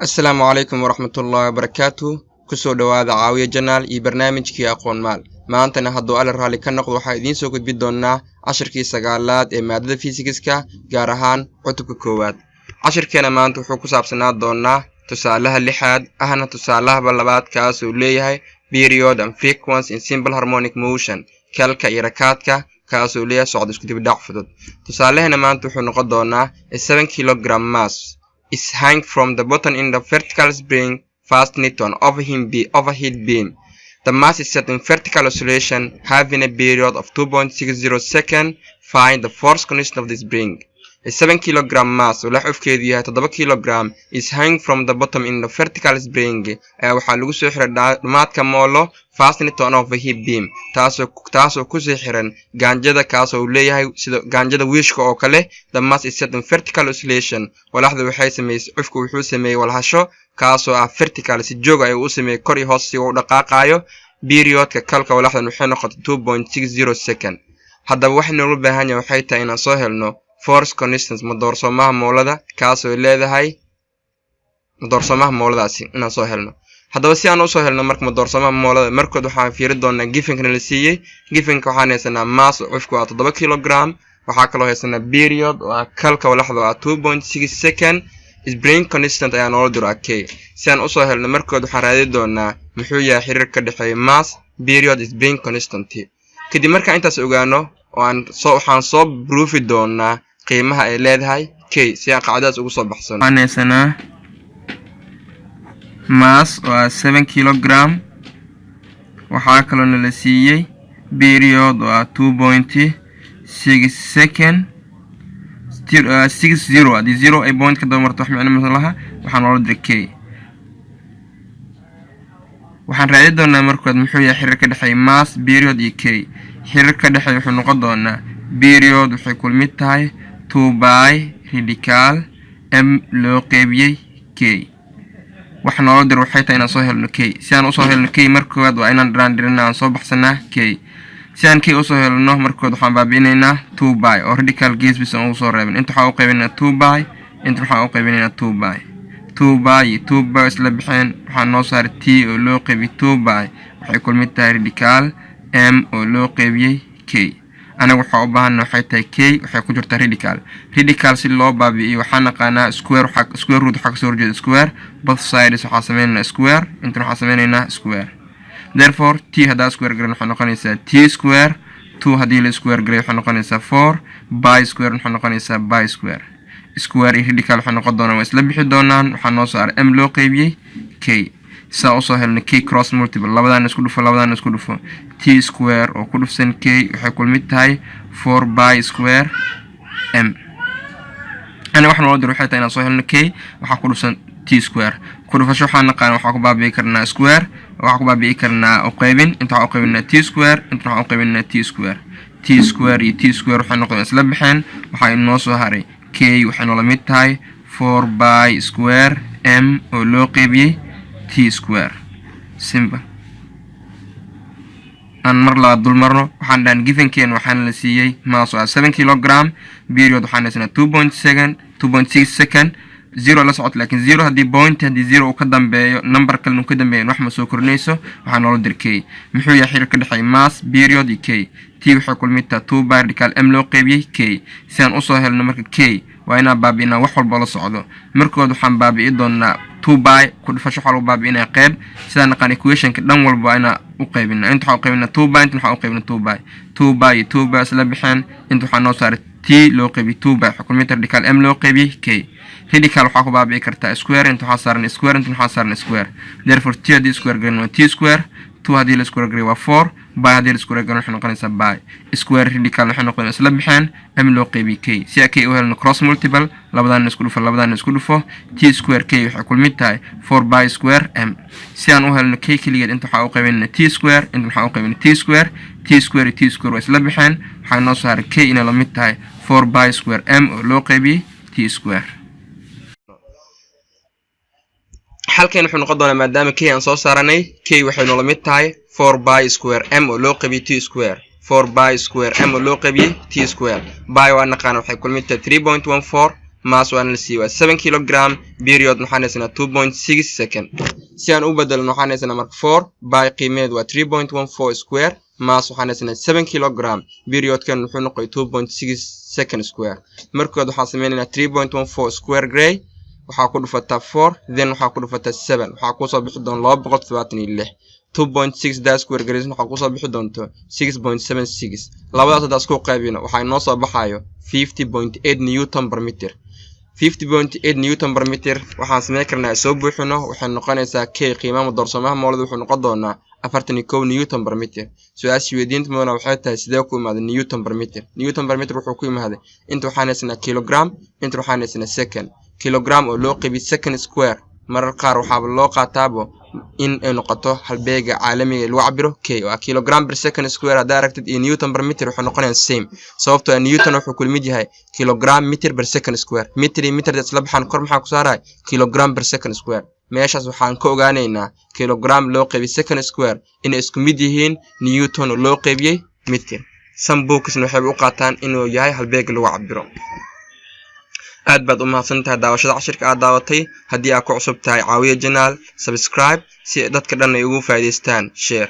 Asalaamu calaykum waraxmatullaahi wabarakaatu. Kusoo dhowaada Caawiya Channel iyo barnaamijkii Aqoon Maal. Maantana hadduu Alle raalli ka noqdo, waxaa idiin soo gudbi doonaa cashirkii sagaalaad ee maadada fiisigiska, gaar ahaan cutubka koowaad. Cashirkeena maanta wuxuu ku saabsanaa doonaa tusaalaha lixaad, ahna tusaalahaba labaad, kaasuu leeyahay period and frequency in simple harmonic motion, kalka iyo rakaadka, kaasuu leeyahay socod isku dibdhac fudud. Tusaalaheena maanta wuxuu noqon doonaa: a 7 kilogram mass is hung from the bottom in the vertical spring fastened to an overhead beam. The mass is set in vertical oscillation having a period of 2.60 second. Find the force constant of the spring. A 7 kilogram mass oo cufkeedu yahay 7 kilogram is hung from the bottom in the vertical spring, ayaa waxaa lagu soo xiray dhumaadka moolo, fastened to an overhead beam, taasoo kusii xiran gaanjada, kaasoo uu leeyahay sida gaanjada wiishka oo kale. The mass is set in vertical oscillation. Walaxda waxay sameysay, cufku wuxuu sameeyey walhasho kaasoo ah vertical, si joog ayuu u sameeyey, kor iyo hoos si uu u dhaqaaqaayo. Periodka kalka walaxdan waxay noqotay 2.60 second. Haddaba waxa noogu baahan yahay waxay tahay inaan soo helno force constant, madoorsoomaha moolada, kaasoo leedahay madoorsoomaha mooladaasi inaan soo helno. Haddaba si aan usoo helno marka madoorsoomaha moolada, markood waxaan fiiri doonaa givenkana la siiyey. Givenka waxaan haysanaa mass oo cufku waa 7 kilogram. Waxaa kaloo haysanaa period oo ah kalka walaxda oo ah 2.6 second. Spring constant ayaa noola diraa k. Si aan usoo helno, markood waxaan raadi doonaa muxuu yahay xiriir ka dhexeeya mass, period, spring constant. Kadib markaan intaas ogaano oo aan soo waxaan soo proofi doonaa qiimaha ay leedahay k, si aan qacdadaas ugu soo baxsano. Waxaan haysanaa mass oo ah 7 kilogram. Waxaa kaloo nala siiyey period oo ah 2.6 second, 60. Haddii zero ay point ka daba marto, wax micno ma laha. Waxaa noola diray k. Waxaan raadi doonaa markood muxuu yahay xiriir ka dhexeeya mass, period iyo k. Xiriir ka dhexeeya wuxuu noqon doonaa period waxay kulmid tahay two pi radical m loo qeybiyey k. Waxa noola diro waxay tahay inaan soo helno k. Si aan usoo helno k, markoowaad waa inaan dhiraan aan soo baxsanaa k. Si aan k usoo helno, markood waxaan baabi'inaynaa two pi oo radical gees bis aan ugu soo reebin. Inta waxaan u qaybinaynaa two pi, inta waxaan u qaybinaynaa two pi. Two pi iyo two pi isla baxeen. Waxaa noo saaray t oo loo qeybiyey two pi waxay kulmid tahay radical m oo loo qeybiyey k. Anaga waxaa u baahana waxay tahay k waxay ku jirtaa radical. Radical si loo baabi'iyo waxaa naqaanaa square. Waxaa square root waxaa kasoo horjeeda square. Both sides waxaa sameynaynaa square, intan waxaa sameynaynaa square. Therefore, t haddaa square garan waxay noqonaysaa t square. Two haddii la square garay waxay noqonaysaa four. Pi square waxay noqonaysaa pi square. Square iyo radical waxay noqon doonaan, waa isla bixi doonaan. Waxaa noo saaray m loo qeybiyey k. Saa usoo helnay k, cross multiple, labadaan isku dhufo, labadaan isku dhufo. T square oo ku dhufsan k waxay kulmid tahay four pi square m. Ani waxa noola diro waxay tahay inaan soo helno k waxaa ku dhufsan t square. Ku dhufasho waxaa naqaan, waxaa ku baabi'i karnaa square, waxaa ku baabi'i karnaa uqeybin. Inta waxaa uqeybinaa t square, inta waxaa uqeybinaa t square. T square iyo t square waxay noqdeen isla baxeen. Waxaa inoo soo haray k waxay noola mid tahay four pi square m oo loo qeybiyey t square. Simple. Aan mar labaad dul marno. Waxaan dhahan givenkeen waxaana la siiyey mass oo ah 7 kilogram. Period waxaan haysanaa 2.7, 2.6 second. Zero la socot, laakiin zero haddii point, haddii zero uu ka dambeeyo, number kalena uu ka dambeeyo, wax ma soo kordhinayso. Waxaa noola dir k. Muxuu yahay xiriir ka dhexeeya mass, period iyo k? T waxay kulmid tahay two pi radical m loo qeybiyey k. Si aan usoo helno marka k, waa inaan baabi'inaa wax walba la socdo. Markood waxaan baabi'i doonaa two pi. Ku dhufasho waxaa lagu baabi'inaya qeyb. Sidaan naqaan equationka, dhan walba waa inaa u qaybina. Inta waxaa u qaybinaa two pi, inta waxaa u qaybinaa two pi. Two pi iyo two pi isla baxeen. Inta waxaa noo saaray t loo qaybiyey two pi waxay kulmid radical m loo qaybiyey k. Radical waxaa ku baabi'i kartaa square. Inta waxaa saaran square, inta waxaa saaran square. Therefore, t haddii square garin waa t square. Two haddii la square garay waa four. Pi haddii la square garin waxay noqonaysaa pi square. Radical waxay noqon isla baxeen. M loo qaybiyey k. Si a k u helno, cross multiple, labadaana isku dhufo, labadaana isku dhufo. T square k waxay kulmid tahay four pi square m. Si aan u helno k keligeed, inta waxaa u qaybinayna t square, inta waxaa u qaybinay t square. T square iyo t square waa isla baxeen. Waxaa noo saaray k inay la mid tahay four pi square m oo loo qaybiyey t square. Xalkeen wuxuu noqon doonaa, maadaama k aan soo saaranay, k waxay noola mid tahay four pi square m oo loo qaybiyey t square. Four pi square m oo loo qaybiyey t square. Pi waa naqaana, waxay kulmid tahay 3.14. Mass waana la siiyey, waa 7 kilogram. Period waxaan haysanaa 2.6 second. Si aan u bedelno, waxaan haysanaa marka 4 pi qiimeed waa 3.14 square, mass waxaan haysanaa 7 kilogram, periodkan wuxuu noqoy 2.6 second square. Markood waxaan sameynaynaa 3.14 square garee, waxaa ku dhufataa 4, then waxaa ku dhufataa 7, waxaa kusoo bixi doona 276. 2.6 daa square gareysan, waxaa kusoo bixi doonto 6.76. Labadaas haddaa isku qaybino, waxaa inoo soo baxayo 50.8 newton per meter. 50.8 newton per meter waxaan sameyn karnaa soo buuxino, waxay noqonaysaa k qiimaha doorsoomaha moolada wuxuu noqon doonaa 41 newton per meter. Su-aashii weydiinta mudana waxay tahay, sidee ku imaaday newton per meter? Newton per meter wuxuu ku imaaday, inta waxaan haysanaa kilogram, inta waxaan haysanaa second. Kilogram oo loo qaybiy second square, marar qaar waxaaba loo qaataabo in ay noqoto halbeega caalamiga ee lagu cabiro k, oo ah kilogram per second square. Haddaa aragtid iyo newton per meter waxay noqonayaan same, sababtoo ah newton wuxuu kula mid yahay kilogram meter per second square. Meter iyo meter isla baxaan, kor maxaa ku saaraya? Kilogram per second square. Meeshaas waxaan ka ogaanaynaa kilogram loo qaybiyey second square inay isku mid yihiin newton oo loo qaybiyey meter. Some booksna waxay u qaataan inuu yahay halbeega lagu cabiro. Aad baad u mahadsan tahay daawashada cashirka aad daawatay. Haddii aad ku cusub tahay Caawiya Channel, subscribe si dadka dhan ay ugu faa'iidaystaan, share.